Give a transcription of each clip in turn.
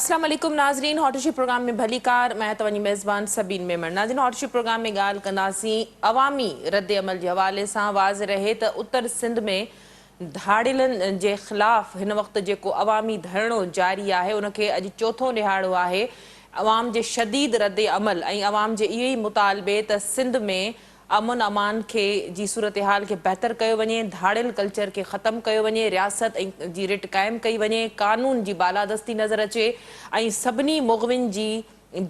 اسلام عليڪم ناظرين هاٽ اشو پروگرام ۾ ڀليڪار مان توهان جي ميزبان سبين ميمڻ ناظرين هاٽ اشو پروگرام ۾ ڳالهه ڪنداسين عوامي رد عمل جي حوالي سان واضح رهي ته اتر سنڌ ۾ ڌاڙيلن جي خلاف هن وقت جيڪو عوامي ڌرڻو جاري آهي ان کي اڄ چوٿون ڏهاڙو آهي عوام جي شديد رد عمل ۽ عوام جي اهو ئي مطالبي ته سنڌ ۾ امن امان کي جي صورتحال کي بهتر ڪيو وڃي، ڌاڙيل ڪلچر کي ختم ڪيو وڃي، رياست ۽ جي رٽ قائم ڪئي وڃي، قانون جي بالادستي نظر اچي ۽ سڀني مغوين جي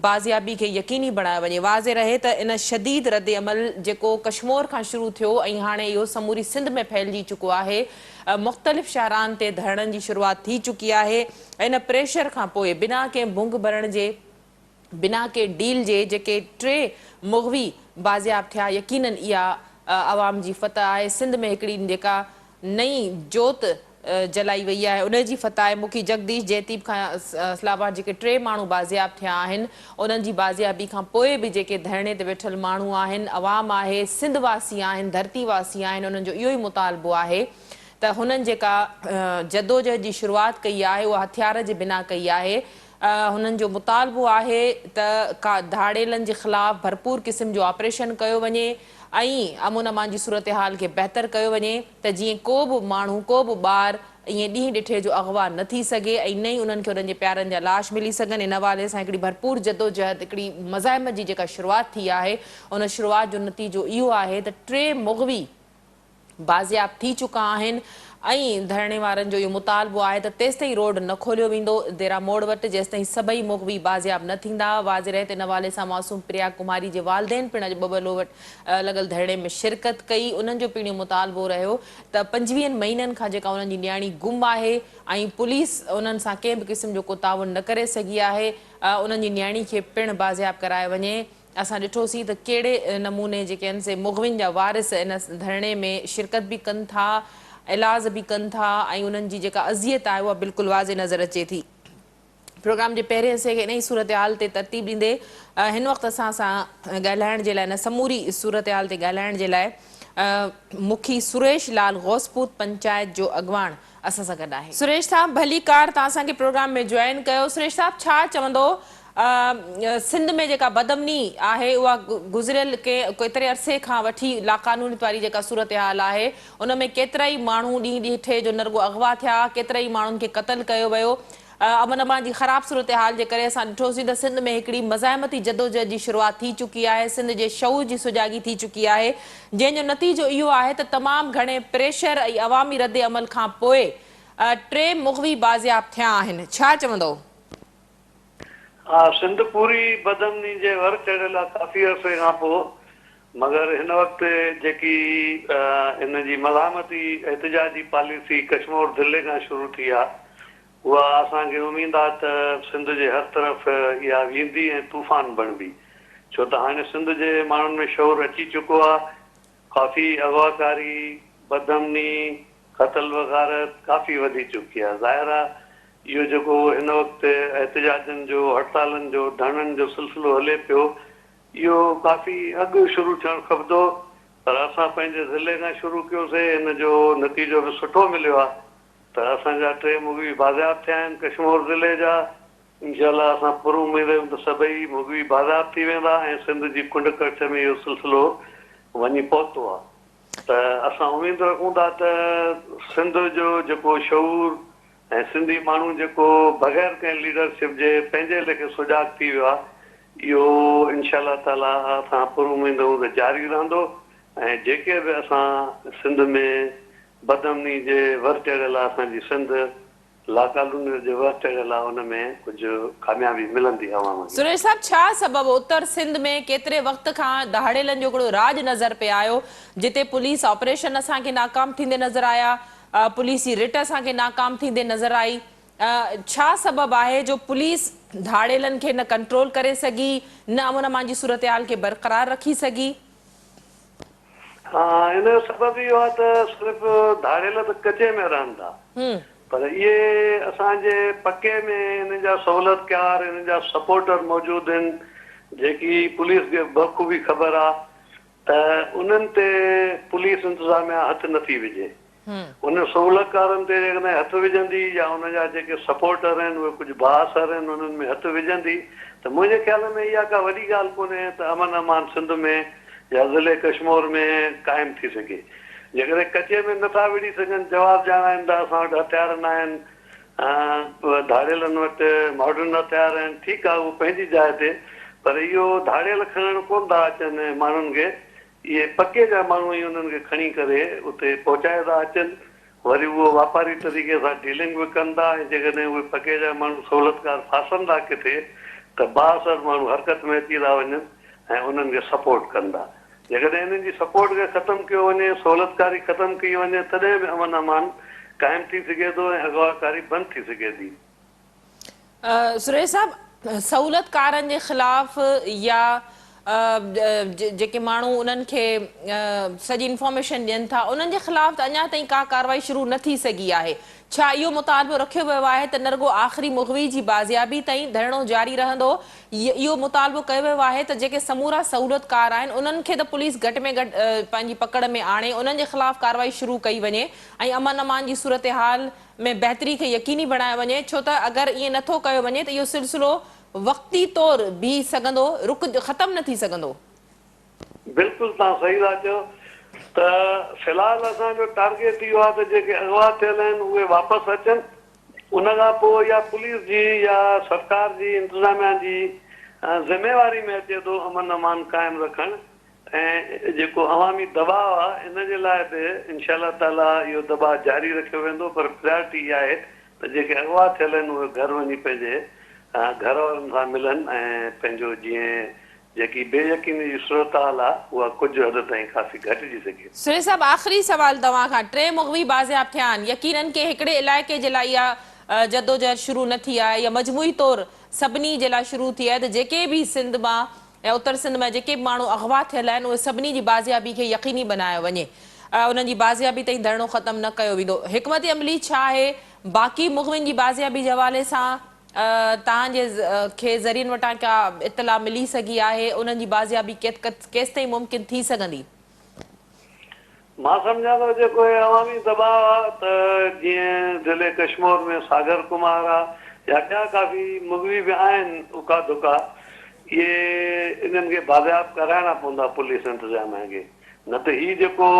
بازيابي کي يقيني بڻايو وڃي. واضح رهي ته ان شديد ردعمل جيڪو ڪشمور کان شروع ٿيو ۽ هاڻي اهو سموري سنڌ ۾ ڦهلجي چڪو آهي، مختلف شاهراهن تي ڌرڻن جي شروعات ٿي چڪي آهي ۽ ان پريشر کان پوء بنا ڪنهن ڀونگ ڀرڻ جي بنا ڪنهن ڊيل جي جيڪي ٽي مغوي بازياب ٿيا يقينن اها عوام جي فتح آهي، سنڌ ۾ هڪڙي جيڪا نئين جوت جلائي وئي آهي ان جي فتح آهي، مکي جگديش جئتيب کان اسلام آباد جيڪي ٽي ماڻهو بازياب ٿيا آهن انهن جي بازيابي کان پوء به جيڪي ڌرڻي تي ويٺل ماڻهو آهن عوام آهي سنڌ واسي آهن ڌرتي واسي آهن انهن جو اهو ئي مطالبو آهي ته هنن جيڪا جدوجهد جي شروعات ڪئي آهي اها هٿيار جي بنا ڪئي آهي هنن جو مطالبو آهي ته ڪا ڌاڙيلن جي خلاف ڀرپور قسم جو آپريشن ڪيو وڃي ۽ امن امان جي صورتحال کي بهتر ڪيو وڃي ته جيئن ڪو به ماڻهو ڪو به ٻار ائين ڏينهن ڏٺي جو اغوا نه ٿي سگهي ۽ نه ئي انهن کي انهن جي پيارن جا لاش ملي سگهن ان حوالي سان هڪڙي ڀرپور جدوجهد هڪڙي مزاحمت جي جيڪا شروعات ٿي آهي ان شروعات جو نتيجو اهو آهي ته ٽي مغوي بازياب ٿي چڪا آهن ۽ ڌرڻي وارن جو اهو مطالبو آهي ته تيستائين روڊ نه کوليو ويندو ديرا موڙ وٽ جيستائين سڀئي مغوي بازياب نه ٿيندا. واضح رهي ته ان حوالي سان معصوم پريا ڪماري جي والدين پڻ اڄ ٻٻلو وٽ لڳل ڌرڻي ۾ شرڪت ڪئي انهن جو پڻ اهو مطالبو رهيو ته پنجويهن مهينن کان جيڪا انهن جي نياڻي گم آهي ۽ پوليس انهن سان ڪنهن به قسم جو ڪو تعاون نه ڪري سگهي آهي انهن جي نياڻي کي پڻ بازياب ڪرايو وڃي. اسان ڏٺوسين ته ڪهڙي نموني جيڪي آهن سي مغوين جا وارث ان ڌرڻي ۾ شرڪت به ڪن ٿا، ايلاز به ڪن ٿا ۽ انهن جي جيڪا اذيت آهي اها بلڪل واضح نظر اچي ٿي. پروگرام جي پهرين حصي کي انهي صورتحال تي ترتيب ڏيندي هن وقت اسان سان ڳالهائڻ جي لاء ان سموري صورتحال تي ڳالهائڻ جي لاء مکي سريش لال غوثپوت پنچائت جو اڳواڻ اسان سان گڏ آهي. سريش صاحب ڀليڪار توهان اسان کي پروگرام ۾ جوائن ڪيو سريش صاحب ڇا چوندو سنڌ ۾ جيڪا بدامني آهي اها گذريل ڪيتري عرصي کان وٺي لاقانونيت واري جيڪا صورتحال آهي ان ۾ ڪيترائي ماڻهو ڏينهن ڏٺي جو نه رڳو اغوا ٿيا ڪيترائي ماڻهن کي قتل ڪيو ويو امن امان جي خراب صورتحال جي ڪري اسان ڏٺوسين ته سنڌ ۾ هڪڙي مزاحمتي جدوجهد جي شروعات ٿي چڪي آهي، سنڌ جي شعور جي سجاڳي ٿي چڪي آهي، جنهن جو نتيجو اهو آهي ته تمام گهڻي پريشر ۽ عوامي رد عمل کان پوء ٽي مغوي بازياب ٿيا آهن، ڇا چوندؤ؟ ها سنڌ پوري بدامني جي ور چڙهيل آ ڪافي عرصي کان پوء مگر هن وقت جيڪي ان جي مزاحمتي احتجاجي پاليسي ڪشمور ضلعي کان شروع ٿي آ اها اسان کي اميد آ ته سنڌ جي هر طرف اها ويندي ۽ طوفان بڻبي ڇو ته هاڻي سنڌ جي ماڻهن ۾ شعور اچي چڪو آ ڪافي اغواڪاري، بدامني، قتل وغارت ڪافي وڌي چڪي آ ظاهر آ اهو جيڪو هن وقت احتجاجن جو هڙتالن جو ڌرڻن جو سلسلو هلي پيو اهو ڪافي اڳ شروع ٿيڻ کپندو پر اسان پنهنجي ضلعي کان شروع ڪيوسي ان جو نتيجو به سٺو مليو آ ته اسان جا ٽي مغوي بازياب ٿيا آهن ڪشمور ضلعي جا انشاء الله اسان پر اميد آهيون ته سڀئي مغوي بازياب ٿي ويندا ۽ سنڌ جي ڪنڊ ڪڙڇ ۾ اهو سلسلو وڃي پهتو آهي ته اسان اميد رکون ٿا ته سنڌ جو جيڪو شعور ۽ سنڌي ماڻهو جيڪو بغير ڪنهن ليڊرشپ جي پنهنجي ليکي سجاڳ ٿي ويو آهي اهو انشاء الله تعالي اسان پر اميد آهيون ته جاري رهندو ۽ جيڪي به اسان سنڌ ۾ بدامني جي ور چڙهيل آ اسان جي سنڌ لاقانونيت جي ور چڙهيل آ ان ۾ ڪجهه ڪاميابي ملندي عوام کي. سريش صاحب ڇا سبب اتر سنڌ ۾ ڪيتري وقت کان ڌاڙيلن جو هڪڙو راڄ نظر پئي آيو جتي پوليس آپريشن اسان کي ناڪام ٿيندي نظر آيا پوليس جي رٽ اسان کي ناڪام ٿيندي نظر آئي ڇا سبب آهي جو پوليس ڌاڙيلن کي نه ڪنٽرول ڪري سگهي نه امن امان جي صورتحال کي برقرار رکي سگهي. ها ان جو سبب اهو آهي ته صرف ڌاڙيل ته ڪچي ۾ رهن ٿا پر اهي اسان جي پڪي ۾ انهن جا سهولتڪار انهن جا سپورٽر موجود آهن جيڪي پوليس کي بخوبي خبر آهي ته انهن تي پوليس انتظاميا هٿ نٿي وجهي. ان سهولتڪارن تي جيڪڏهن هٿ وجهندي يا ان جا جيڪي سپورٽر آهن اهي ڪجهه بااثر آهن انهن ۾ هٿ وجهندي ته منهنجي خيال ۾ اها ڪا وڏي ڳالهه ڪونهي ته امن امان سنڌ ۾ يا ضلعي ڪشمور ۾ قائم ٿي سگهي. جيڪڏهن ڪچي ۾ نٿا وڙهي سگهن جواز ڄاڻائين ته اسان وٽ هٿيار ناهن ڌاڙيلن وٽ ماڊرن هٿيار آهن ٺيڪ آهي اهو پنهنجي جاء تي پر اهو ڌاڙيل کڻڻ ڪونه ٿا اچن ماڻهن کي اهي پڪي جا ماڻهو ئي انهن کي کڻي ڪري اتي پهچائي ٿا اچن، وري اهو واپاري طريقي سان ڊيلنگ به ڪن ٿا ۽ جيڪڏهن اهي پڪي جا ماڻهو سهولتڪار ڦاسن ٿا ڪٿي ته بااثر ماڻهو حرڪت ۾ اچي ٿا وڃن ۽ انهن کي سپورٽ ڪن ٿا. جيڪڏهن انهن جي سپورٽ کي ختم ڪيو وڃي، سهولتڪاري ختم ڪئي وڃي تڏهن به امن امان قائم ٿي سگهي ٿو ۽ اغواڪاري بند ٿي سگهي ٿي. سريش صاحب سهولتڪارن جي خلاف يا جيڪي ماڻهو انهن کي سڄي انفارميشن ڏين ٿا انهن جي خلاف ته اڃا تائين ڪا ڪارروائي شروع نه ٿي سگهي آهي ڇا اهو مطالبو رکيو ويو آهي ته نه رڳو آخري مغوي جي بازيابي تائين ڌرڻو جاري رهندو اهو مطالبو ڪيو ويو آهي ته جيڪي سمورا سهولتڪار آهن انهن کي ته پوليس گهٽ ۾ گهٽ پنهنجي پڪڙ ۾ آڻي انهن جي خلاف ڪارروائي شروع ڪئي وڃي ۽ امن امان جي صورتحال ۾ بهتري کي يقيني بڻايو وڃي ڇو ته اگر ائين نه ٿو ڪيو وڃي ته اهو سلسلو وقتي طور بيهي سگهندو رڪ ختم نه ٿي سگهندو. بلڪل توهان صحيح ٿا چئو ته في الحال اسان جو ٽارگيٽ اهو آهي ته جيڪي اغوا ٿيل آهن اهي واپس اچن ان کان پوء يا پوليس جي يا سرڪار جي انتظاميا جي ذميواري ۾ اچي ٿو امن امان قائم رکڻ ۽ جيڪو عوامي دٻاء آ ان جي لاء به انشاء الله تعاليٰ اهو دٻاء جاري رکيو ويندو پر پريارٽي اها آهي ته جيڪي اغوا ٿيل آهن اهي گهر وڃي پنهنجي گهر وارن سان ملن ۽ پنهنجو جيئن جيڪي بي يقيني جي صورتحال آ اها ڪجهه حد تائين ڪافي گهٽجي سگهي. سريش صاحب آخري سوال توهان کان، ٽي مغوي بازياب ٿيا آهن، يقينن ڪنهن هڪڙي علائقي جي لاء اها جدوجهد شروع نه ٿي آهي يا مجموعي طور سڀني جي لاء شروع ٿي آهي ته جيڪي به سنڌ مان يا اتر سنڌ مان جيڪي به ماڻهو اغوا ٿيل آهن اهي سڀني جي بازيابي کي يقيني بنايو وڃي انهن جي بازيابي تائين ڌرڻو ختم نه ڪيو ويندو حڪمت عملي ڇا آهي باقي مغوين جي بازيابي جي حوالي سان توهان جي کي ذريعن وٽان ڪا اطلاع ملي سگهي آهي انهن جي بازيابي ڪيستائين ممڪن ٿي سگهندي؟ مان سمجهان ٿو جيڪو هي عوامي دٻاء آ ته جيئن ضلعي ڪشمور ۾ ساگر ڪمار آ يا ٻيا ڪافي مغوي به آهن اڪا ڌڪا اهي انهن کي بازياب ڪرائڻا پوندا پوليس انتظاميا کي نه ته هي جيڪو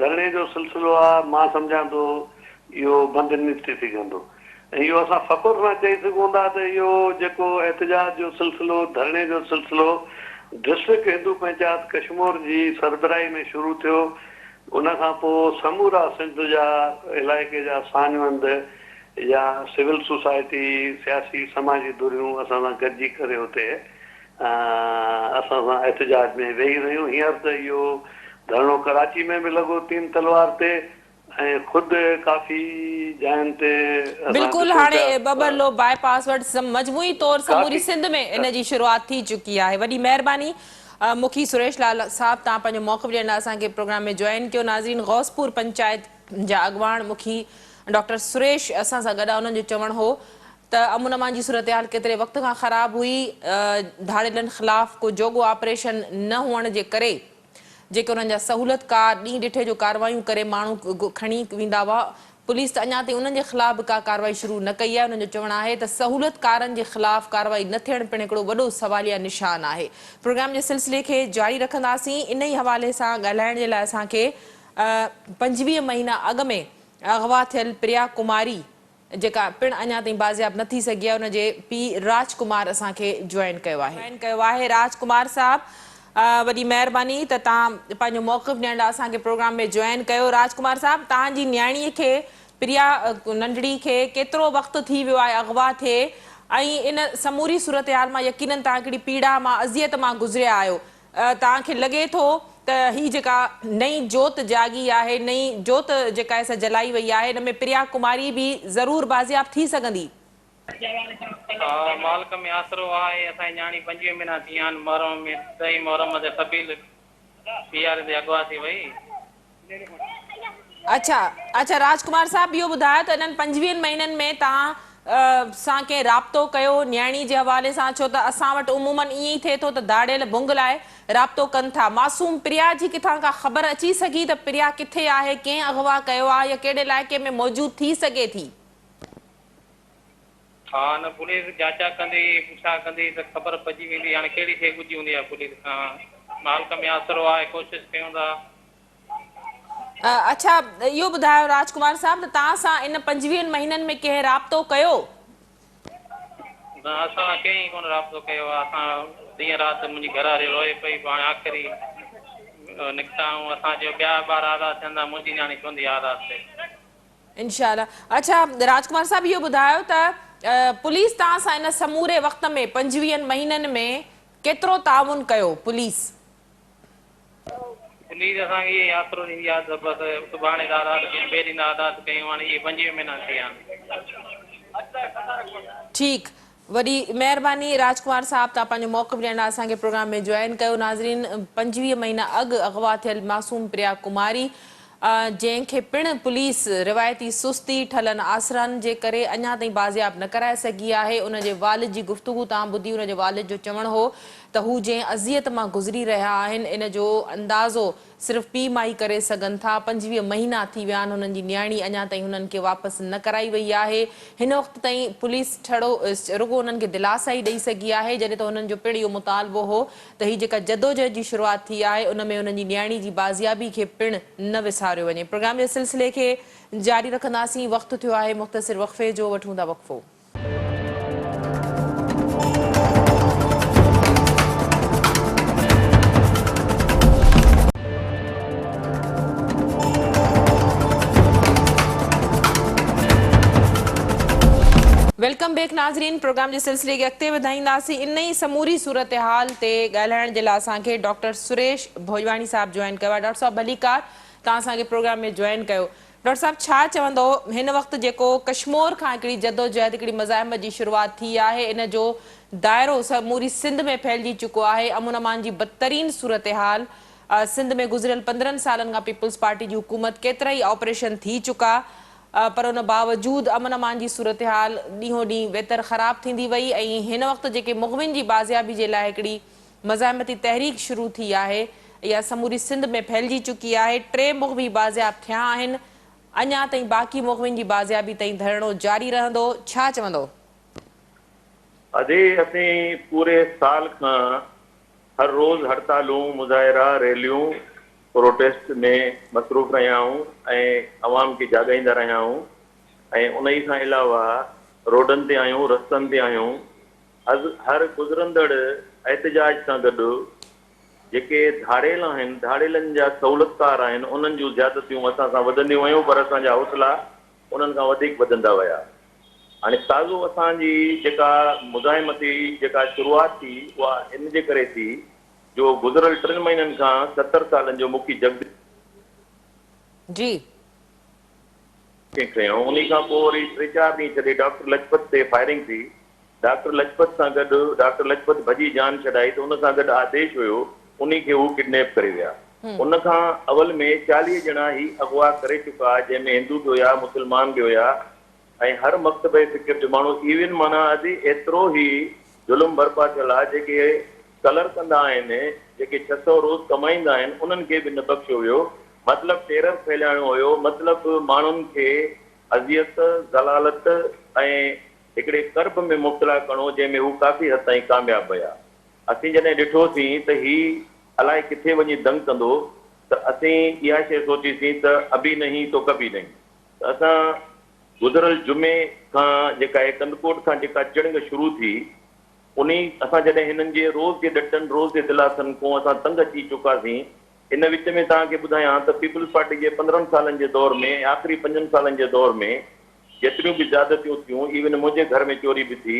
ڌرڻي جو سلسلو آ مان سمجهان ٿو اهو بند نه ٿي سگهندو. ۽ اهو اسان فخر سان چئي سگهون ٿا ته اهو جيڪو احتجاج جو سلسلو، ڌرڻي جو سلسلو ڊسٽرڪٽ هندو پنچائت ڪشمور جي سربراهي ۾ شروع ٿيو، ان کان پوء سمورا سنڌ جا علائقي جا ساڃهوند يا سول سوسائٽي، سياسي سماجي ڌريون اسان سان گڏجي ڪري اتي اسان سان احتجاج ۾ ويهي رهيون. هينئر ته اهو ڌرڻو ڪراچي ۾ به لڳو تين تلوار تي. ۽ خود ڪافي جاين تي اسان بلڪل ڏسون هاڻي پيا ته ٻٻرلو باء پاس وٽ مجموعي طور سموري ڪافي سنڌ ۾ ان جي شروعات ٿي چڪي آهي وڏي مهرباني مکي سريش لال صاحب توهان پنهنجو موقف ڏيڻ لاء اسان کي پروگرام ۾ جوائن ڪيو ناظرين غوثپور پنچائت جا اڳواڻ مکي ڊاڪٽر سريش اسان سان گڏ انهن جو چوڻ هو ته امن امان جي صورتحال ڪيتري وقت کان خراب هئي ڌاڙيلن خلاف ڪو جوڳو آپريشن نه هئڻ جي ڪري جيڪي انهن جا سهولتڪار ڏينهن ڏٺي جو ڪارروايون ڪري ماڻهو کڻي ويندا هئا، پوليس ته اڃا تائين انهن جي خلاف به ڪا ڪارروائي شروع نه ڪئي آهي، انهن جو چوڻ آهي ته سهولتڪارن جي خلاف ڪارروائي نه ٿيڻ پڻ هڪڙو وڏو سواليه نشان آهي. پروگرام جي سلسلي کي جاري رکنداسين، انهي حوالي سان ڳالهائڻ جي لاء اسان کي 25 مهينا اڳ ۾ اغوا ٿيل پريا ڪماري جيڪا پڻ اڃا تائين بازياب نه ٿي سگهي آهي ان جي پيء راج ڪمار اسان کي جوائن ڪيو آهي. جوائن ڪيو آهي راج ڪمار صاحب وڏي مهرباني ته توهان پنهنجو موقف ڏيڻ لاء اسان کي پروگرام ۾ جوائن ڪيو راج ڪمار صاحب توهان جي نياڻي کي پريا ننڍڙي کي ڪيترو وقت ٿي ويو آهي اغوا ٿئي ۽ ان سموري صورتحال مان يقينن توهان هڪڙي پيڙا مان اذيت مان گذريا آهيو توهان کي لڳي ٿو ته هي جيڪا نئين جوت جاڳي آهي، نئين جوت جيڪا آهي سا جلائي وئي آهي، ان ۾ پريا ڪماري به ضرور بازياب ٿي سگهندي؟ ها مالڪ ۾ آسرو آهي، اسان جي نياڻي 25 مهينا ٿي ويا آهن محرم ۾ ڏهين محرم تي سبيل پياري تي اغوا ٿي وئي. اڇا اڇا راج ڪمار صاحب اهو ٻڌايو ته انهن پنجويهن مهينن ۾ توهان سان ڪنهن رابطو ڪيو نياڻي جي حوالي سان ڇو ته اسان وٽ عمومن ائين ئي ٿئي ٿو ته ڌاڙيل ڀنگ لاء رابطو ڪن ٿا. معصوم پريا جي ڪٿان ڪا خبر اچي سگهي ته پريا ڪٿي آهي، ڪنهن اغوا ڪيو آهي يا ڪهڙي علائقي ۾ موجود ٿي سگهي ٿي؟ ها نه پوليس جاچا ڪندي پڇا ڪندي ته خبر پئجي ويندي هاڻي ڪهڙي شيء ڳجهي هوندي آهي پوليس کان مالڪ ۾ آسرو آهي ڪوشش ڪيون ٿا. اڇا اهو ٻڌايو راج ڪمار صاحب ته توهان سان ان پنجويهن مهينن ۾ ڪنهن رابطو ڪيو؟ نه اسان سان ڪنهن ئي ڪونه رابطو ڪيو آهي اسان ڏينهن رات منهنجي گهر واري روئي پئي پوء هاڻي آخري نڪتا آهيون اسان چيو ٻيا ٻار آزاد ٿين ٿا منهنجي نياڻي ڇو نٿي آزاد ٿئي. انشاء الله اڇا راج ڪمار صاحب اهو ٻڌايو ته پوليس توهان سان ان سموري وقت ۾ پنجويهن مهينن ۾ ڪيترو تعاون ڪيو پوليس؟ پوليس اسان کي اهو ئي آسرو ڏيندي آهي ته بس سڀاڻي ته آزاد ڪيون ٻئي ڏينهن ته آزاد ڪيون هاڻي اهي 25 مهينا ٿي ويا آهن. ٺيڪ وڏي مهرباني راج ڪمار صاحب توهان پنهنجو موقف ڏيڻ لاء اسان کي پروگرام ۾ جوائن ڪيو ناظرين 25 مهينا اڳ اغوا ٿيل معصوم پريا ڪماري جنهن کي پڻ پوليس روايتي سستي ٺلهن آسرن جي ڪري اڃا تائين بازياب نه ڪرائي سگهي آهي ان جي والد جي گفتگو توهان ٻڌي ان جي والد جو چوڻ هو ته هو جنهن اذيت مان گذري رهيا آهن ان جو اندازو صرف پيء ماء ئي ڪري سگهن ٿا، 25 مهينا ٿي ويا آهن هنن جي نياڻي اڃا تائين هنن کي واپس نه ڪرائي وئي آهي، هن وقت تائين پوليس ڇڙو رڳو انهن کي دلاسا ئي ڏئي سگهي آهي، جڏهن ته هنن جو پڻ اهو مطالبو هو ته هي جيڪا جدوجهد جي شروعات ٿي آهي ان ۾ هنن جي نياڻي جي بازيابي کي پڻ نه وساريو وڃي. پروگرام جي سلسلي کي جاري رکنداسين، وقت ٿيو آهي مختصر وقفي جو، وٺون ٿا وقفو. Welcome back ناظرين پروگرام جي سلسلي کي اڳتي وڌائينداسين ان ئي سموري صورتحال تي ڳالهائڻ جي لاء اسان کي ڊاڪٽر سريش ڀوڄواڻي صاحب جوائن ڪيو آهي ڊاڪٽر صاحب ڀليڪار توهان اسان کي پروگرام ۾ جوائن ڪيو ڊاڪٽر صاحب ڇا چوندو هن وقت جيڪو ڪشمور کان هڪڙي جدوجهد هڪڙي مزاحمت جي شروعات ٿي آهي ان جو دائرو سموري سنڌ ۾ ڦهلجي چڪو آهي امن امان جي بدترين صورتحال سنڌ ۾ گذريل 15 سالن کان پيپلز پارٽي جي حڪومت ڪيترائي آپريشن ٿي چڪا پر ان باوجود امن امان جي صورتحال ڏينهون ڏينهن ويتر خراب ٿيندي وئي ۽ هن وقت جيڪي مغوين جي بازيابي جي لاء هڪڙي مزاحمتي تحريڪ شروع ٿي آهي، اها سموري سنڌ ۾ ڦهلجي چڪي آهي، ٽي مغوي بازياب ٿيا آهن، اڃا تائين باقي مغوين جي بازيابي تائين ڌرڻو جاري رهندو، ڇا چوندو؟ ادي اسين پوري سال کان هر روز هڙتالون، مظاهرا، ريليون، پروٽيسٽ ۾ مصروف رهيا آهيون ۽ عوام کي جاڳائيندا رهيا آهيون ۽ انهي کان علاوه روڊن تي آهيون، رستن تي آهيون، از هر گذرندڙ احتجاج سان گڏ جيڪي ڌاڙيل آهن، ڌاڙيلن جا سهولتڪار آهن، انهن جون زيادتيون اسان سان وڌنديون ويون پر اسان جا حوصلا انهن کان وڌيڪ وڌندا ويا. هاڻي تازو اسان جي جيڪا مزاحمتي جيڪا شروعات ٿي اها ان جي ڪري ٿي جو گذريل ٽن مهينن کان 70 سالن جو مکي جگديش جي. کي کنيو، انهي کان پوء وري ٽي چار ڏينهن ڇڏي ڊاڪٽر لجپت تي فائرنگ ٿي، ڊاڪٽر لجپت سان گڏ ڊاڪٽر لجپت ڀڄي جان ڇڏائي ته ان سان گڏ آديش هيو انهي کي هو ڪڊنيپ ڪري ويا. ان کان اول ۾ 40 ڄڻا هي اغوا ڪري چڪا جنهن ۾ هندو به هيا مسلمان به هيا ۽ هر مڪتبه فڪر جو ماڻهو ايون معنيٰ ادي ايترو هي ظلم برپا ٿيل آ جيڪي ڪلر ڪندا آهن جيڪي 600 روز ڪمائيندا آهن انهن کي به نه بخشيو ويو مطلب ٽيرر ڦهلائڻو هيو مطلب ماڻهن کي اذيت ذلالت ۽ هڪڙي ڪرب ۾ مبتلا ڪڻو جنهن ۾ هو ڪافي حد تائين ڪامياب ويا. اسين جڏهن ڏٺوسين ته هي الائي ڪٿي وڃي دنگ ڪندو ته اسين اها شيء سوچيسين ته ابي نهين تو ڪبي نهين ته اسان گذريل جمعي کان جيڪا هي ڪنڌڪوٽ کان جيڪا چڻنگ شروع ٿي انهي اسان جڏهن هنن جي روز جي ڏٽن روز جي دلاسن کون اسان تنگ اچي چڪاسين ان وچ ۾ توهان کي ٻڌايان ته پيپلز پارٽي جي 15 سالن جي دور ۾ ۽ آخري پنجن سالن جي دور ۾ جيتريون به زيادتيون ٿيون، ايون منهنجي گهر ۾ چوري به ٿي،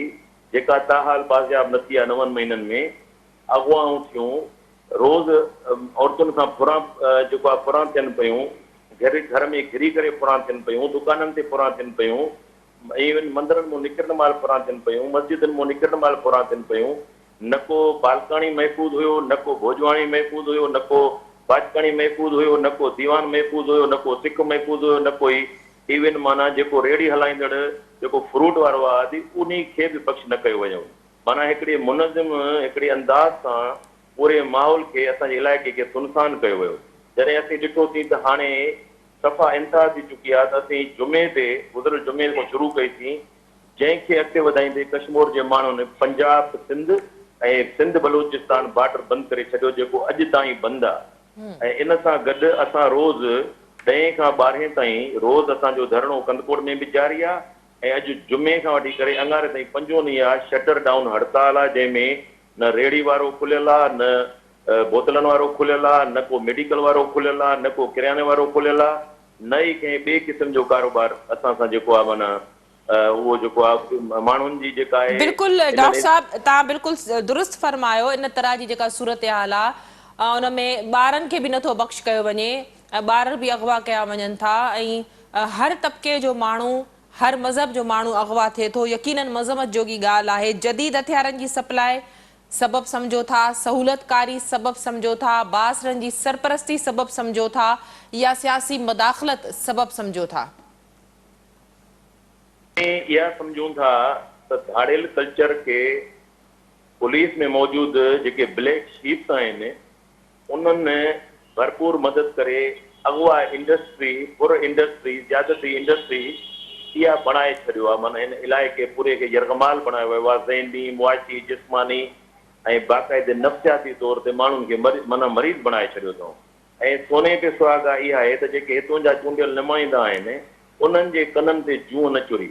جيڪا تاحال بازياب نه ٿي آهي، نون مهينن ۾ اغوائون ٿيون، روز عورتن کان ڦران جيڪو آهي ڦران ٿين پيون، گهر گهر ۾ گهري ڪري ڦران ٿين پيون، دڪانن تي ڦران ٿين پيون، ايون مندرن مون نڪرڻ مهل ڦران ٿين پيون، مسجدن مون نڪرڻ مهل ڦران ٿين پيون، نه ڪو بالڪاڻي محفوظ هيو، نه ڪو ڀوڄواڻي محفوظ هيو، نه ڪو باجڪاڻي محفوظ هيو، نه ڪو ديوان محفوظ هيو، نه ڪو سک محفوظ هيو، نه ڪو هي ايون معنيٰ جيڪو ريڙهي هلائيندڙ جيڪو فروٽ وارو آ ادي انهي کي به بخش نه ڪيو ويو. معنيٰ هڪڙي منظم هڪڙي انداز سان پوري ماحول کي اسان جي علائقي کي سنسان ڪيو ويو. جڏهن اسين ڏٺوسين ته هاڻي صفا انتها ٿي چڪي آ ته اسين جمعي تي گذريل جمعي کان شروع ڪئي سين جنهن کي اڳتي وڌائيندي ڪشمور جي ماڻهن پنجاب سنڌ ۽ سنڌ بلوچستان بارڊر بند ڪري ڇڏيو جيڪو اڄ تائين بند آ ۽ ان سان گڏ اسان روز ڏهين کان ٻارهين تائين روز اسان جو ڌرڻو ڪنڌڪوٽ ۾ به جاري آ ۽ اڄ جمعي کان وٺي ڪري اڱاري تائين پنجون ڏينهن آ شٽر ڊائون هڙتال آ جنهن ۾ نه ريڙهي وارو کليل آ نه بوتلن وارو کليل آ نه ڪو ميڊيڪل وارو کليل آ نه ڪو ڪرياني وارو کليل آ نه ئي ڪنهن ٻئي قسم جو ڪاروبار اسان سان جيڪو آ معنيٰ اهو جيڪو آ ماڻهن جي جيڪا آهي بلڪل انهن ڊاڪٽر صاحب توهان بلڪل درست فرمايو ان طرح جي جيڪا صورتحال آ ان ۾ ٻارن کي به نٿو بخش ڪيو وڃي ۽ ٻار به اغوا ڪيا وڃن ٿا ۽ هر طبقي جو ماڻهو هر مذهب جو ماڻهو اغوا ٿئي ٿو يقينن مذمت جوڳي ڳالهه آهي جديد هٿيارن جي سپلاء سبب سمجهو ٿا سهولتڪاري سبب سمجهو ٿا بااثرن جي سرپرستي سبب سمجهو ٿا يا سياسي مداخلت سبب سمجهو ٿا. اسين اها سمجهون ٿا ته ڌاڙيل ڪلچر کي پوليس ۾ موجود جيڪي بليڪ شيپس آهن انهن ڀرپور مدد ڪري اغوا انڊسٽري، ڦر انڊسٽري، زيادتي انڊسٽري اها بڻائي ڇڏيو آهي معنيٰ هن علائقي پوري کي يرغمال بڻايو ويو آهي ذهني، معاشي، جسماني ۽ باقاعدي نفسياتي طور تي ماڻهن کي معنيٰ مريض بڻائي ڇڏيو اٿئون. ۽ سوني تي سهاڳا اها آهي ته جيڪي هتون جا چونڊيل نمائندا آهن انهن جي ڪنن تي جونء نه چري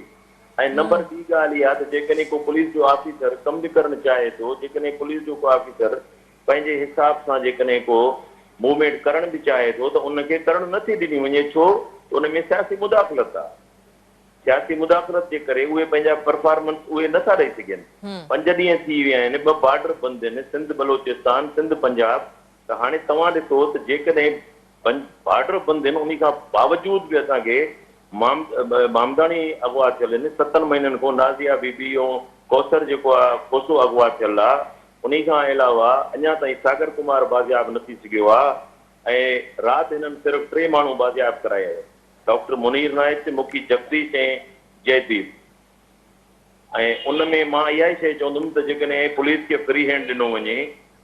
۽ نمبر ٻي ڳالهه اها ته جيڪڏهن ڪو پوليس جو آفيسر ڪم به ڪرڻ چاهي ٿو جيڪڏهن پوليس جو ڪو آفيسر پنهنجي حساب سان جيڪڏهن ڪو موومينٽ ڪرڻ به چاهي ٿو ته ان کي ڪرڻ نه ٿي ڏني وڃي ڇو ته ان ۾ سياسي مداخلت آهي سياسي مداخلت جي ڪري اهي پنهنجا پرفارمنس اهي نه ٿا ڏئي سگهن پنج ڏينهن ٿي ويا آهن ٻه بارڊر بند آهن سنڌ بلوچستان سنڌ پنجاب ته هاڻي توهان ڏسو ته جيڪڏهن بارڊر بند آهن انهي کان باوجود به اسان کي مامداڻي اغوا ٿيل آهن ستن مهينن کان نازيه بي بي ۽ ڪوثر جيڪو آ کوسو اغوا ٿيل آ انهي کان علاوه اڃا تائين ساگر ڪمار بازياب نه ٿي سگهيو آ ۽ رات هنن صرف ٽي ماڻهو بازياب ڪرايا آهن ڊاڪٽر منير نائچ، مکي جگديش ۽ جئه ديپ. ۽ ان ۾ مان اها ئي شيء چوندم ته جيڪڏهن پوليس کي فري هينڊ ڏنو وڃي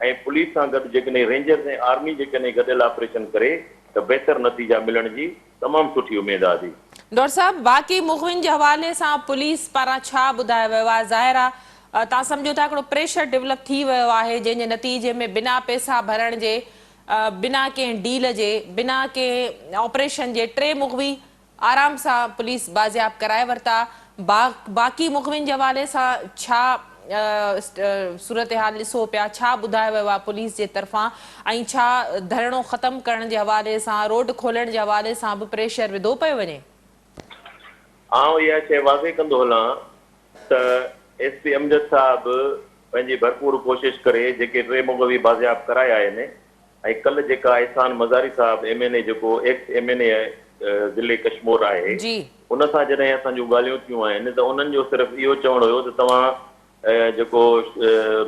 ۽ پوليس سان گڏ جيڪڏهن رينجرز ۽ آرمي جيڪڏهن گڏيل آپريشن ڪري ته بهتر نتيجا ملڻ جي تمام سٺي اميد آهي. ڊاڪٽر صاحب باقي مغوين جي حوالي سان پوليس پاران ڇا ٻڌايو ويو آهي ظاهر آهي توهان سمجهو ٿا هڪڙو پريشر ڊولپ ٿي ويو آهي جنهن جي نتيجي ۾ بنا پئسا ڀرڻ جي بنا ڪنهن ڊيل جي بنا ڪنهن آپريشن جي ٽي مغوي آرام سان پوليس بازياب ڪرائي ورتا، باقي مغوين جي حوالي سان ڇا صورتحال ڏسو پيا، ڇا ٻڌايو ويو آهي پوليس جي طرفان ۽ ڇا ڌرڻو ختم ڪرڻ جي حوالي سان روڊ کولڻ جي حوالي سان به پريشر وڌو پيو وڃي؟ آئون اها شيء واضح ڪندو هلان ته ايس پي امجد صاحب پنهنجي ڀرپور ڪوشش ڪري جيڪي ٽي مغوي بازياب ڪرايا آهن ۽ ڪلهه جيڪا احسان مزاري صاحب ايم اين اي جيڪو ايڪس ايم اين اي ضلعي ڪشمور آهي ان سان جڏهن اسان جون ڳالهيون ٿيون آهن ته انهن جو صرف اهو چوڻ هيو ته توهان جيڪو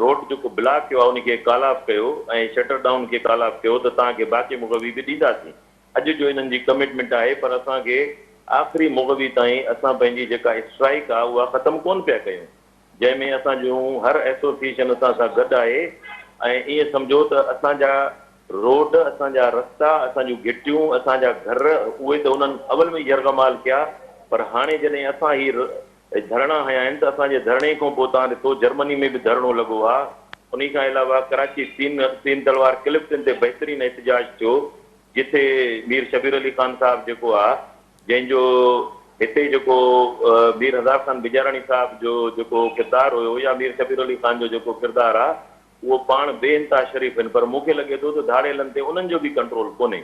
روڊ جيڪو بلاڪ ٿيو آهي ان کي ڪال آف ڪيو ۽ شٽر ڊائون کي ڪال آف ڪيو ته توهان کي باقي مغوي به ڏينداسين اڄ جو انهن جي ڪمٽمينٽ آهي پر اسان کي آخري مغوي تائين اسان پنهنجي جيڪا اسٽرائيڪ آهي اها ختم ڪونه پيا ڪيون جنهن ۾ اسان جون هر ايسوسيئيشن اسان سان گڏ آهي ۽ ائين سمجهو ته اسان جا روڊ، اسان جا رستا، اسان جون گهٽيون، اسان جا گهر اهي ته انهن اول ۾ ئي يرغمال ڪيا پر هاڻي جڏهن اسان هي ڌرڻا هنيا آهن ته اسان جي ڌرڻي کان پوء توهان ڏسو جرمني ۾ به ڌرڻو لڳو آهي انهي کان علاوه ڪراچي تين تين تلوار ڪلفٽن تي بهترين احتجاج ٿيو جتي مير شبير علي خان صاحب جيڪو آهي جنهن جو هتي جيڪو مير هزار خان بجاراڻي صاحب جو جيڪو ڪردار هيو يا مير شبير علي خان جو جيڪو ڪردار آ اهو پاڻ بي انتها شريف آهن پر مون کي لڳي ٿو ته ڌاڙيلن تي انهن جو به ڪنٽرول ڪونهي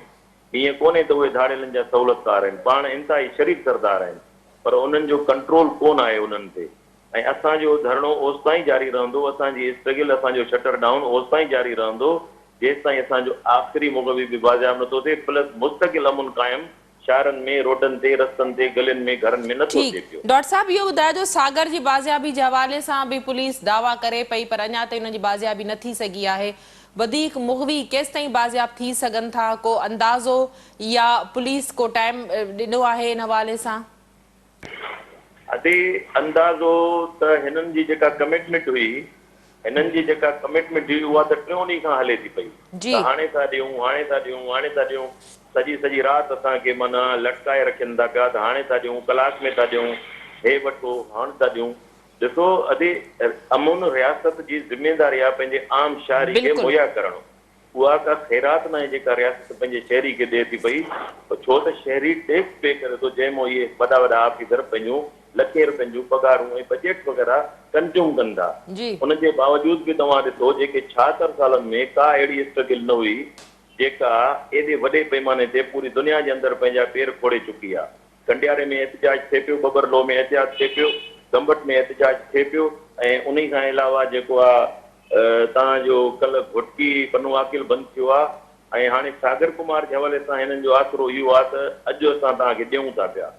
ائين ڪونهي ته اهي ڌاڙيلن جا سهولتڪار آهن پاڻ انتهائي شريف سردار آهن پر انهن جو ڪنٽرول ڪونه آهي انهن تي ۽ اسان جو ڌرڻو اوستائين جاري رهندو، اسان جي اسٽرگل، اسان جو شٽر ڊائون اوستائين جاري رهندو، جيستائين اسان جو آخري مغوي به بازياب نٿو ٿئي، پلس مستقل امن قائم شهرن ۾، روڊن تي، رستن تي، گلين ۾، گهرن ۾ نٿو ٺيڪ. ٿئي پيو. ڊاٽ صاحب اهو ٻڌائجو ساگر جي بازيابي جي حوالي سان به پوليس دعويٰ ڪري پئي پر اڃا تائين ان جي بازيابي نه ٿي سگهي آهي وڌيڪ مغوي ڪيستائين بازياب ٿي سگهن ٿا ڪو اندازو يا پوليس ڪو ٽائيم ڏنو آهي ان حوالي سان؟ ادي اندازو ته هنن جي جيڪا ڪمٽمينٽ هئي هنن جي جيڪا ڪمٽمينٽ هئي اها ته ٽيون ڏينهن کان هلي ٿي پئي ته هاڻي ٿا ڏيون هاڻي ٿا ڏيون هاڻي ٿا ڏيون سڄي سڄي رات اسان کي معنيٰ لٽڪائي رکين ٿا پيا ته هاڻي ٿا ڏيون ڪلاڪ ۾ ٿا ڏيون هي وٺو هاڻ ٿا ڏيون ڏسو ادي امن رياست جي ذميداري آهي پنهنجي عام شهري کي مهيا ڪرڻ اها ڪا خيرات ناهي جيڪا رياست پنهنجي شهري کي ڏئي ٿي پئي، ڇو ته شهري ٽيڪس پي ڪري ٿو جنهن مان اهي وڏا وڏا آفيسر پنهنجون لکين روپين جون پگهارون ۽ بجيٽس وغيره ڪنزيوم ڪن ٿا. ان جي باوجود به توهان ڏسو جيڪي 76 سالن ۾ ڪا اهڙي اسٽرگل نه هئي جيڪا ايڏي وڏي پيماني تي پوري دنيا جي اندر پنهنجا پير کوڙي چڪي آ. ڪنڊياري ۾ احتجاج ٿئي پيو، ٻٻرلوء ۾ احتجاج ٿئي پيو، گمبٽ ۾ احتجاج ٿئي پيو ۽ انهي کان علاوه جيڪو آ تان جو ڪلهه گهوٽڪي پنو عاقل بند ٿيو آ ۽ هاڻي ساگر ڪمار جي حوالي سان هنن جو آسرو اهو آ ته اڄ اسان توهان کي ڏيون ٿا پيا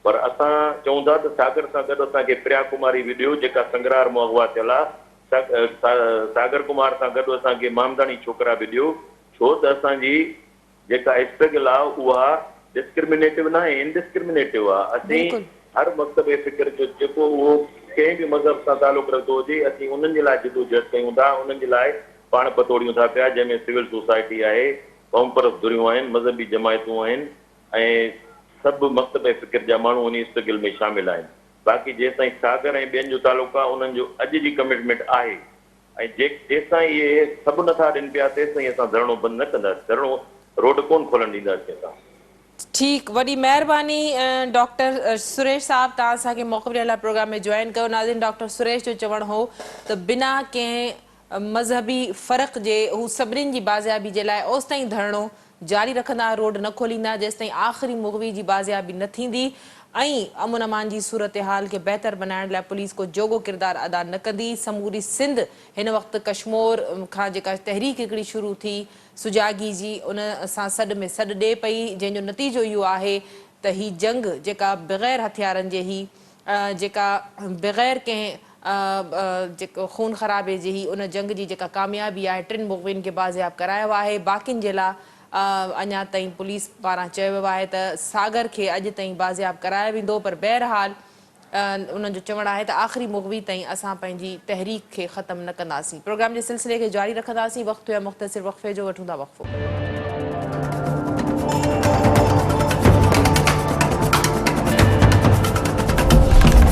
پر اسان چئون ٿا ته ساگر سان گڏ اسان کي پريا ڪماري به ڏيو جيڪا سنگرار مان اغوا ٿيل آ ساگر ڪمار سان گڏ اسان کي مامداڻي ڇوڪرا به ڏيو ڇو ته اسان جي جيڪا اسٽرگل آ اها ڊسڪرمنيٽو ناهي انڊسڪرمنيٽو آ اسين هر مڪتب فڪر جو جيڪو اهو ڪنهن به مذهب سان تعلق رکندو هجي اسين انهن جي لاء جدوجهد ڪيون ٿا انهن جي لاء پاڻ پتوڙيون ٿا پيا جنهن ۾ سول سوسائٽي آهي قومپرست ڌريون آهن مذهبي جماعتون آهن ۽ سڀ مڪتب فڪر جا ماڻهو انهي اسٽرگل ۾ شامل آهن باقي جيستائين ساگر ۽ ٻين جو تعلق آ انهن جو اڄ جي ڪمٽمينٽ آهي ۽ جيستائين اهي سڀ نٿا ڏين پيا تيستائين اسان ڌرڻو بند نه ڪنداسين، ڌرڻو روڊ ڪونه کولڻ ڏينداسين اسان. ٺيڪ وڏي مهرباني ڊاڪٽر سريش صاحب توهان اسان کي موقعو ڏيڻ لاء پروگرام ۾ جوائن ڪيو ناظرين ڊاڪٽر سريش جو چوڻ هو ته بنا ڪنهن مذهبي فرق جي هو سڀنين جي بازيابي جي لاء اوستائين ڌرڻو جاري رکندا، روڊ نه کوليندا جيستائين آخري مغوي جي بازيابي نه ٿيندي ۽ امن امان جي صورتحال کي بهتر بنائڻ لاء پوليس ڪو جوڳو ڪردار ادا نه ڪندي، سموري سنڌ هن وقت ڪشمور کان جيڪا تحريڪ هڪڙي شروع ٿي سجاڳي جي ان سان سڏ ۾ سڏ ڏي پئي جنهن جو نتيجو اهو آهي ته هي جنگ جيڪا بغير هٿيارن جي هي جيڪا بغير ڪنهن جيڪو خون خرابي جي هي ان جنگ جي جيڪا ڪاميابي آهي ٽن مغوين کي بازياب ڪرايو آهي باقين جي لا اڃا تائين پوليس پاران چيو ويو آهي ته ساگر کي اڄ تائين بازياب ڪرايو ويندو پر بهرحال انهن جو چوڻ آهي ته آخري مغوي تائين اسان پنهنجي تحريڪ کي ختم نه ڪنداسين پروگرام جي سلسلي کي جاري رکنداسين وقت ٿيو آهي مختصر وقفي جو وٺون ٿا وقفو.